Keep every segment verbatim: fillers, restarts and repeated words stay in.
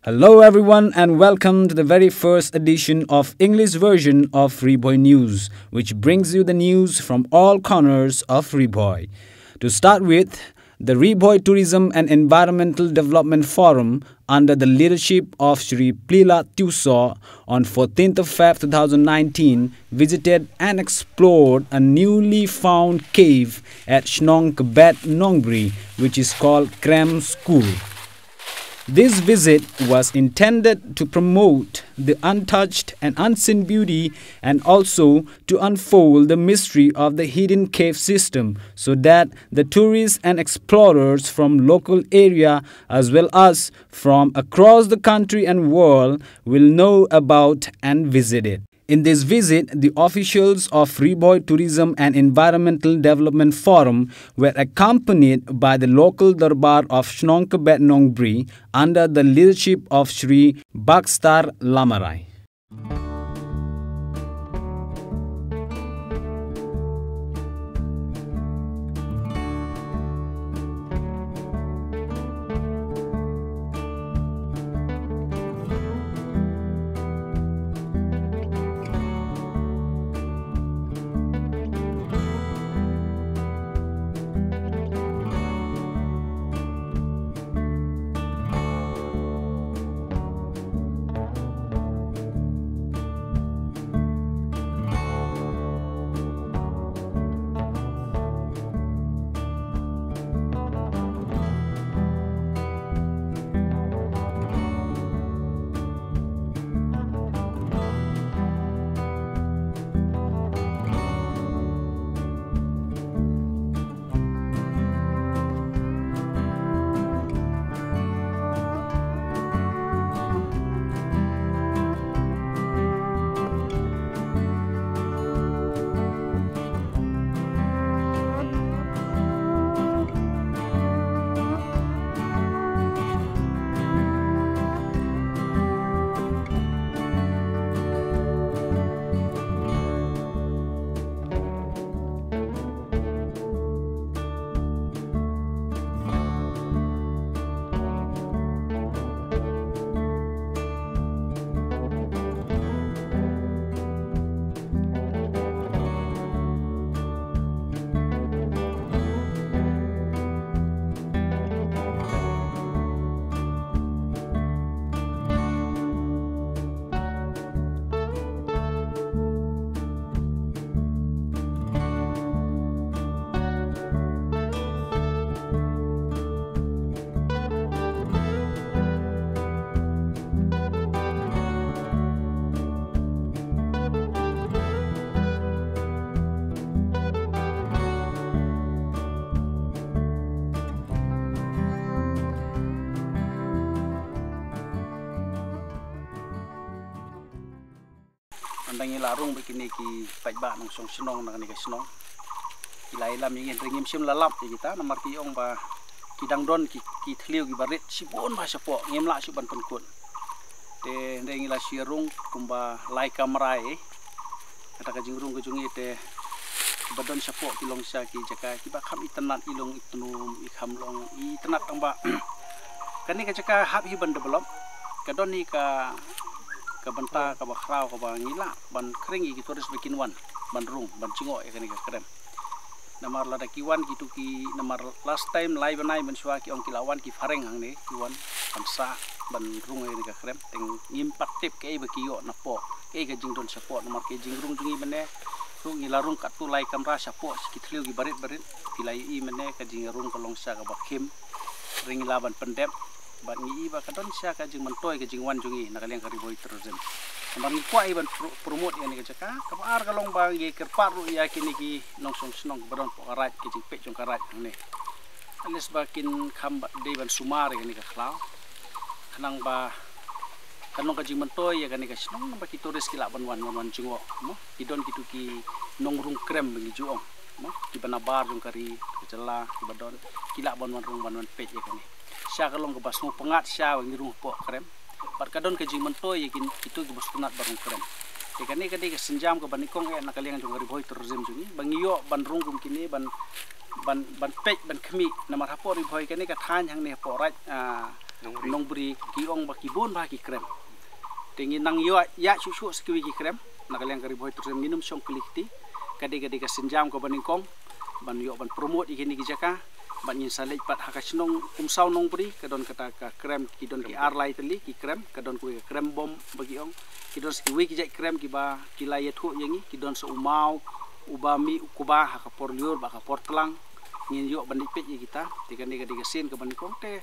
Hello, everyone, and welcome to the very first edition of English version of Ri Bhoi News, which brings you the news from all corners of Ri Bhoi. To start with, the Ri Bhoi Tourism and Environmental Development Forum, under the leadership of Shri Plila Tiuso, on fourteenth of Feb two thousand nineteen, visited and explored a newly found cave at Shnong Kbet Nongbri, which is called Krem School. This visit was intended to promote the untouched and unseen beauty and also to unfold the mystery of the hidden cave system so that the tourists and explorers from local area as well as from across the country and world will know about and visit it. In this visit, the officials of Ri Bhoi Tourism and Environmental Development Forum were accompanied by the local Darbar of Shnong Kbet Nongbri under the leadership of Shri Bakstar Lamarai. Ynda ngi la rung bad kine ki paidbah nongshong shnong na kane ka shnong, ki la ïalam ïa ngi, hynrei ngim shym la lap ïa kita namar ki ong ba ki dang don ki, ki thliew kiba rit shibun bha shapoh, ngim lah shuh ban pynkut. Te hynrei ngi la shu ïa rung kumba lai kamra ïa kata ka jingrung ka jong ngi te, kiba don shapoh ki long sha ki jaka kiba kham itynnad, i long i tnum, i kham long i itynnad tang ba kane ka jaka hap hi ban develop, ka don hi ka, ka bynta kaba khraw kaba ngi lah ban khring ïa ki tourist ba kin wan ban rung, ban jngoh ïa kane ka krem. Namar lada ki wan kitu ki, namar last time lai bnai mynshuwa ki ong ki la wan ki phareng hangne, ki wan ban sah, ban rung ïa kane ka krem. Te ngim pat tip kaei ba ki ïoh napoh, kaei ka jingdon shapoh, namar ka jingrung jong ngi mynne ruh ngi la rung katto lai kamra shapoh, ki thliew kiba rit ba rit. Phi la ïohi mynne ka jingrung ka long sha kaba khim, hynrei ngi lah ban pyndep. Bad ngi i ba ka don sha ka jingmyntoi ka jingwan jong ngi na ka liang ka Ri Bhoi Tourism. Namar ngi kwah i ban pro-, promote ïa kane ka jaka. Kaba ar ka long ba ngi kyrpad ruh ïa kine ki nongshong shnong ba don hapoh ka raid, ka jingpeit jong ka raid hangne, at least ba kin kham ba dei ban sumar ïa kane ka khlaw, khnang ba kan long ka jingmyntoi ïa kane ka shnong, ba ki tourist ki lah ban wan, wan, wan jngoh, mo. Ki don kitu ki nongrung krem ba ngi ju ong, mo, kiba nabar jong ka ri ka jylla kiba don, ki lah ban wan rung, ban wan peit ïa kane. Sha ka long kaba sngewpyngngad sha ba ngi rung hapoh krem. Bad ka don ka jingmyntoi ïa kin, kito kiba sngewtynnad ba rung krem. Te kane ka dei ka sienjam kaba nyngkong eh na ka liang jong ka Ri Bhoi Tourism jong ngi, ba ngi ïoh ban rung kum kine, ban, ban, ban peit, ban khmih. Namar hapoh Ri Bhoi kane ka thaiñ hangne hapoh raid, ah, Nongbri ki ong ba ki bun bha ki krem. Te ngi nang ïoh ïa shuh shuh sa kiwei ki krem. Na ka liang ka Ri Bhoi Tourism ngin ym shong kylli kti. Ka dei ka dei ka sienjam kaba nyngkong ban ïoh ban promote ïa kine ki jaka. Ban ngin sa leit pat ha ka shnong Umsaw Nongbri, ka don kata ka krem, ki don ki ar lai tylli ki krem, ka don kawei ka krem bom ba ki ong. Ki don sa kiwei ki jait krem kiba ki la ïathuh ïa ngi, ki don sa u maw uba mih u kba ha ka por lyiur bad ka por tlang. Ngin ïoh ban leit peit ïa kita. Te kane ka dei ka sien kaba nyngkong te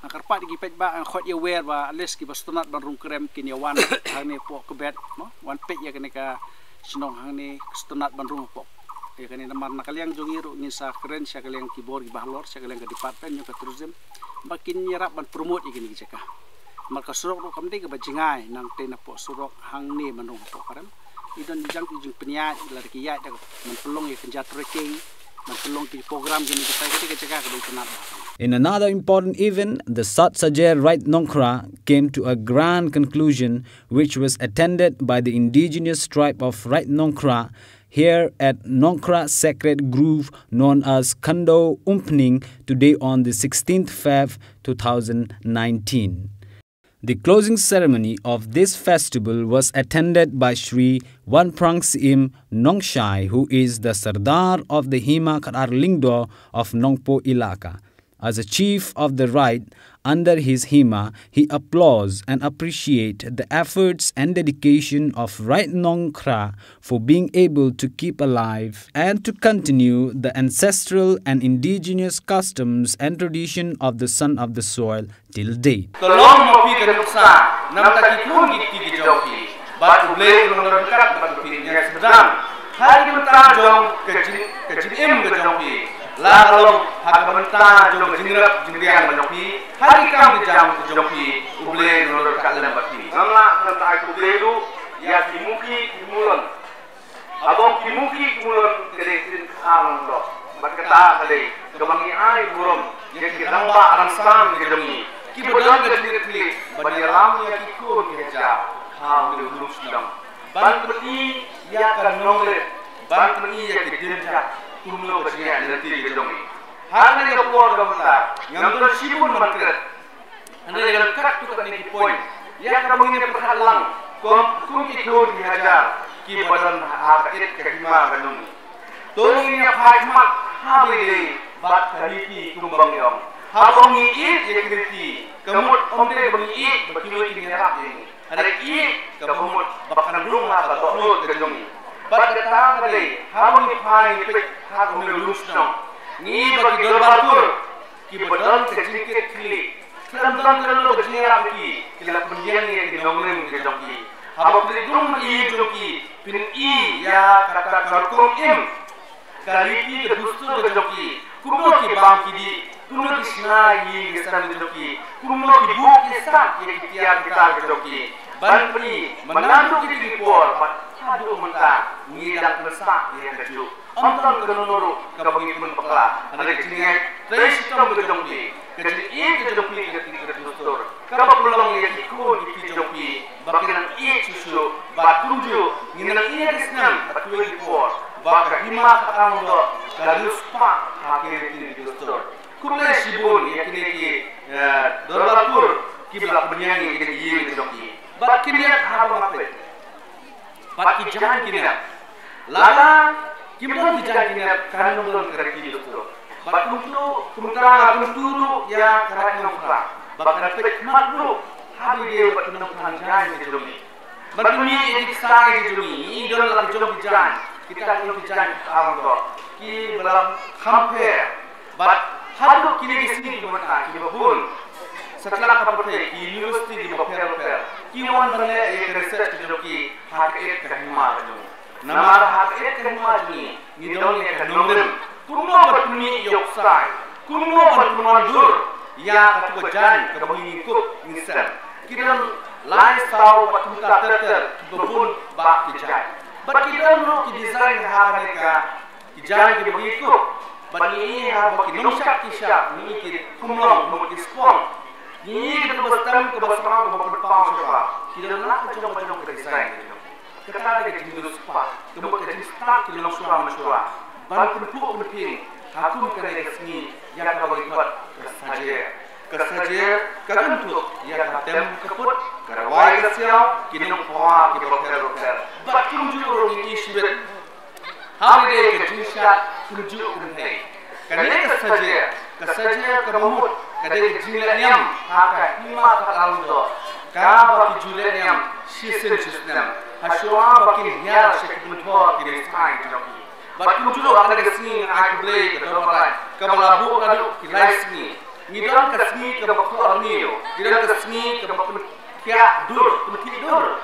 ha kyrpad ïa ki paidbah, eh, khot ïa wer ba at least kiba sngewtynnat ban rung krem kin ïa wan hangne hapoh Kbet, no? Wan peit ïa kane ka shnong hangne, sngewtynnat ban rung hapoh. Ïa kane namar na ka liang jong ngi ruh ngin sa kren sha ka liang ki bor kiba halor, sha ka liang ka department jong ka tourism ba kin ïarap ban promote ïa kine ki jaka. Namar ka surok ruh kam dei kaba jngai, nangta napoh surok hangne ban rung hapoh Karen. I don i jang ki jingpynïaid, lada ki ïaid da ka ban pynlong ïa ka jingïatrekking, ban pynlong ki program kine kita, kita ki jaka ka dei tnat bha. In another important event, the Sat Sajer Raid Nongkhra came to a grand conclusion, which was attended by the indigenous tribe of Raid Nongkhra here at Nongkhra Sacred Grove, known as Khando Umpning, today on the sixteenth Feb two thousand nineteen. The closing ceremony of this festival was attended by Shri Wanprang Syiem Nongshai, who is the Sardar of the Hima Khadar Lyngdoh of Nongpoh Elaka. As a chief of the raid, under his Hima, he applauds and appreciates the efforts and dedication of Raid Nongkhra for being able to keep alive and to continue the ancestral and indigenous customs and tradition of the Son of the Soil till date. To long ma phi ka nuksa namar ki khun ki kti ki jong phi. Bad U Blei un long ryngkat bad phi, ïa sdang ha ki bynta jong ka jing, ka jingim ka jong phi. La ka long ha ka bynta jong ka jingrep jingriang ka jong phi, ha ki kam ki jam ka jong phi, U Blei un long ryngkat lem bad phi. Ngam lah ngam ai khublei ruh ïa ki muki ki mulon. Haba ki muki ki mulon ka dei ktien Khar Nongdoh. Bad kata ka dei kaba ngi ai burom ïa ki rangbah rangsan ki jong ngi kiba don ka jingkitkhlieh ban ïalam ïa ki khun ki hajar ha une u lum shnong. Ban pyni ïa ka nongrim, ban pyni ïa ki dieng jat kumno ka jingïaid lynti ki jong ngi. Ha kane ka por ka mynta ngam don shibun ban kren. Hynrei ryngkat katto katne ki point ïa kaba ngin ïa pyrkhat lang kum, kum ki khun ki hajar kiba don ha ka it ka hima ka jong ngi. To ngin ïa phai khmat ha ba ïadei bad ka riti kumba ngi ong. Haba ngi ïeit ïa ki riti, ka mut ym dei ba ngi ïeit ba kiwei kin ïarap ïa ngi. Hynrei ïeit kaba mut ba kan rung ha ka dohnud ka jong ngi. Bad kata ka dei haba ngi phai ngi peit ha une u lum shnong, ngi ba ki dorbar kur kiba don ka jingkitkhlieh, khlem don kano ka jingïarap ki, ki la pynïeng ïa ki nongrim ki jong ki. Haba phi leit rung ha ki ïing jong ki, phin i ïa kata ka rukom im, ka riti ka dustur ka jong ki, kumno ki bam ki dih, kumno ki shna ïing ki sem ki jong ki, kumno ki buh ki sah ïa ki tiar ki tar ki jong ki. Ban pyni ba naduh kine ki por bad haduh mynta ngi dang pynsah ïa kajuh. Ym tang kano ruh kaba ngi pynbakla, hynrei ka jingïaid trei shitom ka jong phi, ka jingïeit ka jong phi ïa ka dustur, kaba pynlong ïa ki khun ki kti jong phi ba kin nang ïeit shuh shuh. Bad kumjuh ngin nang ïeit ïa ki snem bad kiwei ki por ba ka hima ka tang doh ka riewspah ha ki riti ki dustur. Khublei shibun ïa kine ki, eh, dorbar kur kiba la pynïeng ïa kine ki ïing ki jong ki. Bad kine haba nga peit bad ki jaiñ ki nep. Lada kim don ki jaiñ ki nep kan ym don ka riti dustur. Bad kumtu, kumta nga kyntu ruh ïa ka Raid Nongkhra ba kan peit khmat ruh ha ba ïadei bad ki nongthaw jaiñ ki jong ngi. Bad ngi ïa ki ksai ki jong ngi, ngi don la ki jong ki jaiñ, kita ki jong ki jaiñ ki arngoh, kiba la kham pher. Bad haduh kine ki sngi kiba mynta kiba bun, satlak ka pyrthei, ki university kiba pher bapher ki wan ban leh ïa ka research ki jong ki ha ka it ka hima ka jong ngi. Namar ha ka it ka hima jong ngi ngi don ïa ka nongrim, kumno ban pynmih ïa u ksai, kumno ban pynwandur ïa katu ka jaiñ kaba ngi kup ngi sem. Ki don lai saw bad kumta ter ter kiba bun bah ki jaiñ. Bad ki don ruh ki design ha kane ka ki jaiñ kiba ngi kup. Bad ngi i ha ba ki nongshad ki shad, ngi i ki khumlong, ngi i ki spong, ngi i kaba stem kaba srong kaba pynpaw shuwa. Ki don la ka jong ka jong ka design. Kata ka jingriewspah, ka mut ka jingstad ki longshuwa manshuwa ban pynphuh pynphieng ha kum kane ka sngi ïa kaba ngi khot ka Sajer. Ka Sajer ka kynthup ïa ka tem ka put, ka rwai ka siaw, ki nongphawa kiba pher bapher. Bad kumjuh ruh ngi i shibit, ha kaba dei ka jingshad kumjuh kumthei. Kane ka Sajer, ka Sajer kaba mut ka dei ka jingleh niam ha ka Hima Khatar Lawngdoh, kaba ki ju leh niam shisien shisnem, ha shuwa ba kin hiar sha ki bynthor ki riewstad ki jong ki. Bad kumjuh ruh ha kane ka sngi nga ai khublei ka Dorbar Raid kaba la buh naduh ki lai sngi. Ngi don ka sngi kaba khoh rngiew, ngi don ka sngi kaba pynkhiah dur, pynthih dur.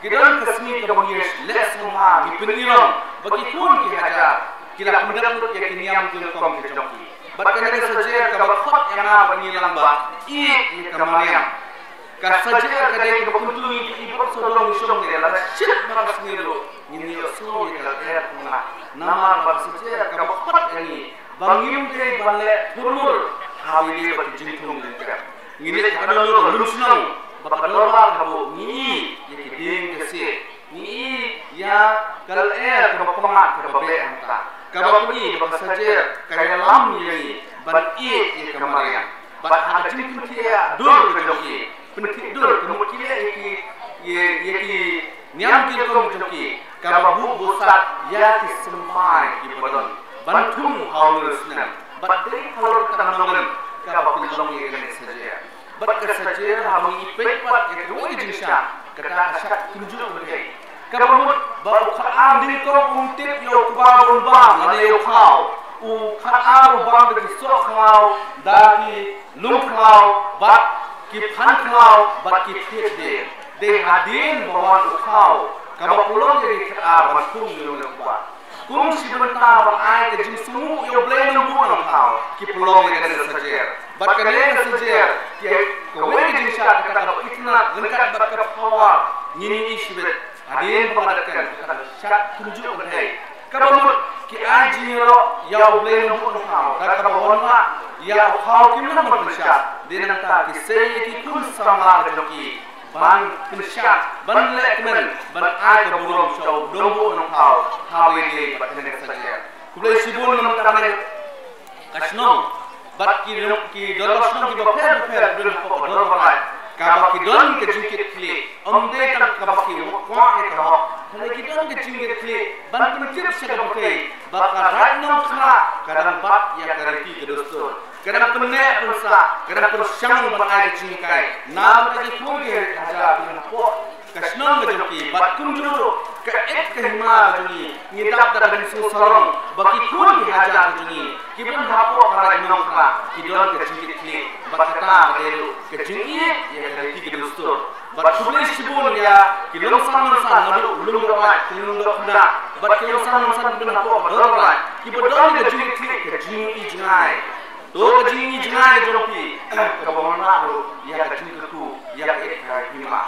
Ngi don ka sngi kaba ngi leh sngewbha, ngi pynurlong ba ki khun ki hajar ki la pyndep lut ïa ki niam ki rukom ki jong ki. Bad kane ka Sajer kaba khot ïa nga bad ngi lang ba ïeit ïa ka mariang. Ka Sajer ka dei kaba kyntu ïa ki bad sawdong ngi shong ne, lada shit ba ka sngi ruh ngin ïohsngew ïa ka lyer pynlong. Namar ba ka Sajer kaba khot ïa ngi ba ngim dei ban leh thurmur ha kaba ïadei bad ki jingthung jingkyrkhu. Ngi leit ha kano kano ka lum shnong bad ka dorbar ka buh, ngi i ïa ki dieng ka siej, ngi i ïa ka lyer kaba pyngngad kaba beh hangta, kaba pyni ba ka Sajer ka ïalam ïa ngi ban ïeit ïa ka mariang. Bad ha ka jingpynthih dur ka jong ki, pynthih dur ka mut ki leh ïa ki, ïa, ïa ki niam ki rukom jong ki, kaba buh buh sat ïa ki symbai kiba don ban thung ha u riewsnem. Bad dei halor kata ka nongrim kaba pynlong ïa kane ka Sajer. Bad ka Sajer haba ngi peit pat ïa kawei ka jingshad, kata ka shad kumjuh kumthei. Kaba mut ba u khatar nyngkong um tip ïa u kba ba un bam lane ïa u khaw. U khatar u bam da ki soh khlaw, da ki lung khlaw, bad ki phan khlaw, bad ki thied dieng. Dei hadien ba wan u khaw kaba pynlong ïa ki khatar ban thung ïa une u kba. Kum shi bynta ban ai ka jingsngewnguh ïa U Blei Nongbuh Nongthaw, ki pynlong ïa kane ka Sajer. Bad kane ka Sajer, ki ai kawei ka jingshad kata kaba itynnad ryngkat bad ka phawa, ngin ïohi shibit hadien ba nga dep kren, kata ka shad kumjuh kumthei. Kaba mut ki ai jingïaroh ïa U Blei Nongbuh Nongthaw da kaba wanrah ïa u khaw, kim nang ban pynshad. Dei nangta ki sei ïa ki khun samla jong ki ban pynshad, ban lehkmen, ban ai ka burom sha U Nongbuh Nongthaw ha kaba ïadei bad kane ka Sajer. Khublei shibun. Namar kane ka shnong bad ki, ki dorbar shnong kiba pher bapher, ki don hapoh ka Dorbar Raid, kaba ki don ka jingkitkhlieh, ym dei tang kaba ki kwah ïa ka hok, hynrei ki don ka jingkitkhlieh ban pyntip sha ka pyrthei ba ka Raid Nongkhrah ka dang bat ïa ka riti ka dustur, ka dang pynneh pynsah, ka dang pyrshang ban ai ka jinghikai na bynta ki khun ki hajar ki hapoh ka shnong ka jong ki. Bad kumjuh ruh ka ïit ka hima ka jong ngi, ngi dap da ka jingsngew sarong ba ki khun ki hajar ka jong ngi kiba don hapoh ka Raid Nongkhrah ki don ka jingkitkhlieh. Bad kata ka dei ruh ka jingïeit ïa ka riti ka dustur. Bad khublei shibun ïa ki longsan longsan naduh u Lyngdoh Raid, ki Lyngdoh Khynnah, bad ki longsan longsan kiba don hapoh ka Dorbar Raid, kiba don ka jingkitkhlieh, ka jingïohi jngai. To ka jingïohi jngai ka jong phi kaba wanrah ruh ïa ka jingkyrkhu ïa ka ïit ka hima.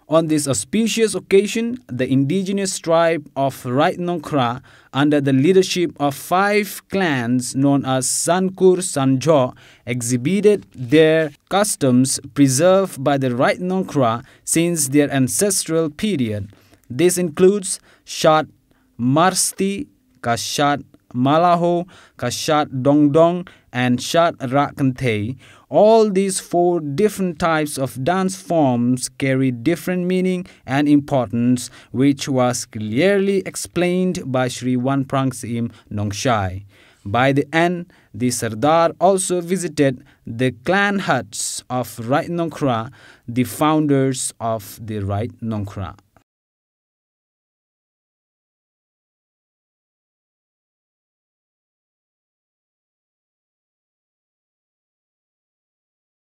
On this auspicious occasion, the indigenous tribe of Raid Nongkhrah, under the leadership of five clans known as Sankur Sanjho, exhibited their customs preserved by the Raid Nongkhrah since their ancestral period. This includes Shad Marsti, Kashad Malaho, Kashad Dongdong, and Shad Rakanthe. All these four different types of dance forms carry different meaning and importance, which was clearly explained by Shri Wanprang Syiem Nongshai. By the end, the Sardar also visited the clan huts of Raid Nongkhrah, the founders of the Raid Nongkhrah.